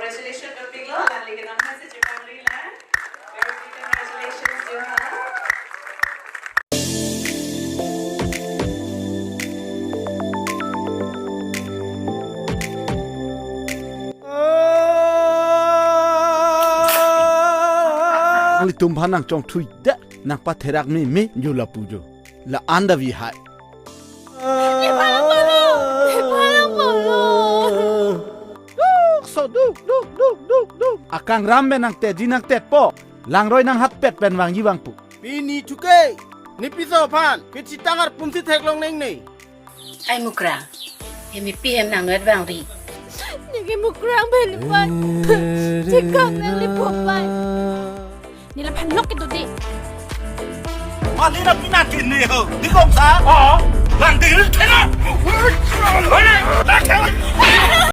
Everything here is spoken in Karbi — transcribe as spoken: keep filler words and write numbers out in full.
Congratulations, Dopik lo, lali ke nang message pangri la. Very big congratulations, Johan. Nanglitum aphan nangchongthui det, nangpatherak meme jo lapu jo. La-an ta vi hai. Nephan apotlo, nephan apotlo. Duk so, duk, duk, duk, duk, duk. Akangram pen nangtetji nangtetpo. Langroi nanghatpet pen vangji vangpo. Pini thuke, ne piso aphan, pini sitang arpum si theklong nang ne. Ai Mukrang, hem ipi hem nang nut vangri. Neke Mukrang beli pan. Chekam nang le popai. Nila phan lok itu di. Mali na pina kini ho. Di kong sa. Oh. Lang diri thena. Wala